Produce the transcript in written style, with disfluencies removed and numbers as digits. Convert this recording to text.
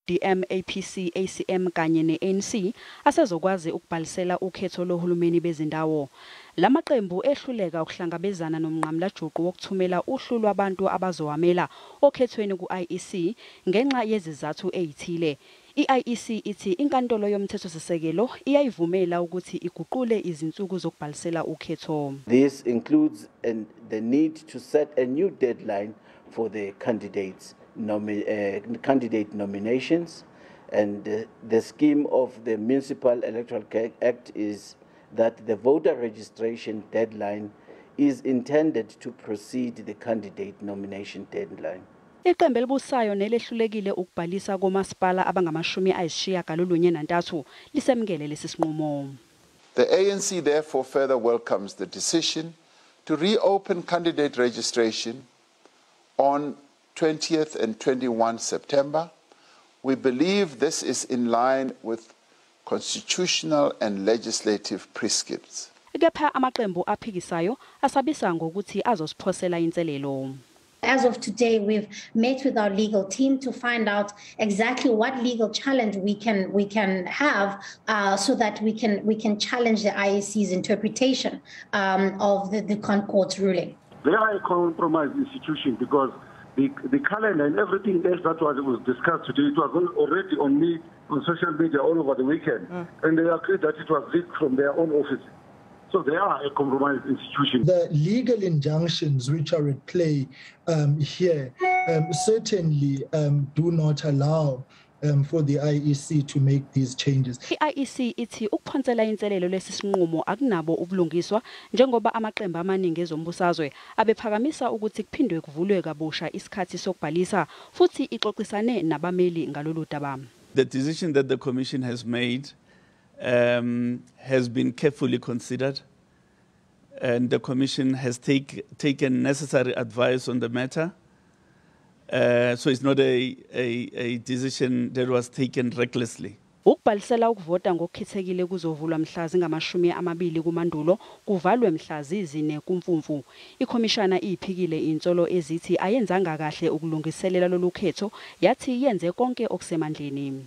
DM, APC, ACM kanye ne-ANC asezokwazi ukubhalisela ukhetho lohulumeni bezindawo. La maqembu ehluleka ukuhlangabezana nomnqamulajuqu wokuthumela uhlu lwabantu abazowamela okhethweni ku-IEC ngenxa yezizathu ezithile. I-IEC ithi inkantolo yomthethosisekelo iyayivumela ukuthi iguqule izinsuku zokubhalisela ukhetho. This includes the need to set a new deadline for the candidate nominations, and the scheme of the Municipal Electoral Act is that the voter registration deadline is intended to precede the candidate nomination deadline. Iqembu elibusayo nelehlulekile ukubhalisa komasipala abangama-93 lisemukele lesi sinqumo. The ANC therefore further welcomes the decision to reopen candidate registration on 20th and 21 September. We believe this is in line with constitutional and legislative prescripts. Kepha amaqembu aphikisayo asabisa ngokuthi azosiphosela inselelo. As of today, we've met with our legal team to find out exactly what legal challenge we can have so that we can challenge the IEC's interpretation of the ConCourt's ruling. They are a compromised institution because the calendar and everything else that was discussed today, it was already on me on social media all over the weekend. And they agreed that it was leaked from their own office. So they are a compromised institution. The legal injunctions which are at play here certainly do not allow for the IEC to make these changes. I-IEC ithi ukuphonsela inselelo lesi sinqumo akunabo ubulungiswa njengoba amaqembu amaningi ezombusazwe abephakamisa ukuthi kuphindwe kuvulwe kabusha isikhathi sokubhalisa futhi ixoxisane nabameli ngalolu daba. The decision that the commission has made has been carefully considered, and the commission has taken necessary advice on the matter. So it's not a decision that was taken recklessly. Ukubhalisela ukuvota ngokukhethekile kuzovulwa mhla zingama-20 kuMandulo, kuvalwe mhla zizi-4 kuMfumfu. Ikhomishana iyiphikile insolo ezithi ayenzanga kahle ukulungiselela lolu khetho, yathi yenze konke okusemandleni.